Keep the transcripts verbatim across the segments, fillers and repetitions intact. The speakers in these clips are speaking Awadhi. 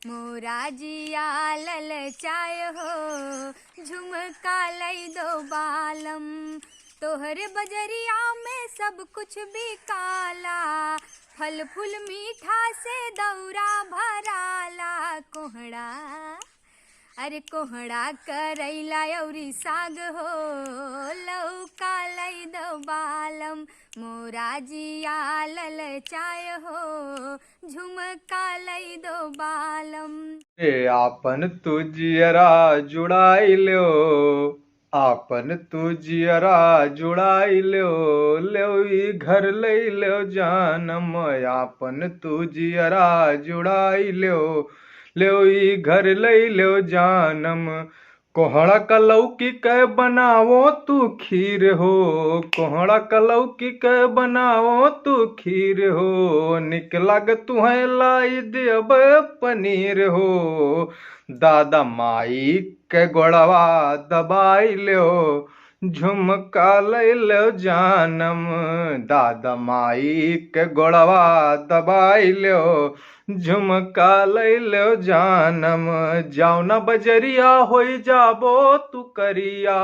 मोरा जिया ललचाय हो, झुमका लई दो बालम। तोहरे बजरिया में सब कुछ बिकाला, फल फूल मीठा से दौरा भराला। कोहड़ा, अरे कोहड़ा करैला औरी साग हो, लौका लई दो बालम। मोरा जिया ललचाय हो, झुमका लई दो बालम। ए आपन तू जियरा जुड़ाई ल्यो, आपन तू जियरा जुड़ाई ल्यो, ल्यो ई घर लई ल्यो जानम। आपन तू जियरा जुड़ाई ल्यो, ल्यो ई घर लई ल्यो जानम। कोहड़ा क लौकी क बनावो तू खीर हो, कोहड़ा क लौकी क बनावो तू खीर हो। निक लाग तुहैं लाई देब पनीर हो। दादा माई क गोड़वा दबाई ल्यो, झुमका लई ल्यो जानम। दादा माई क गोड़वा दबाई ल्यो, झुमका लई ल्यो जानम। जाओ न बजरिया होई जाबो तू करिया,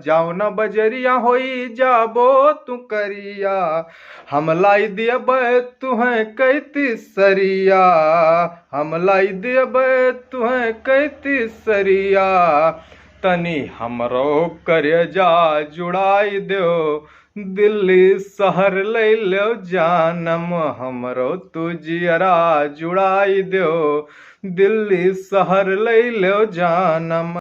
जाओ न बजरिया होई जाबो तू करिया। हम लाई देबै तुहैं कैती सरिया, हम लाई देबै तुहैं कैती सरिया। तनी हमरो करेजा जुड़ाई द्यो, दिल्ली सहर लई ल्यो जानम। हमरो तू जियरा जुड़ाई द्यो, दिल्ली सहर लई ल्यो जानम।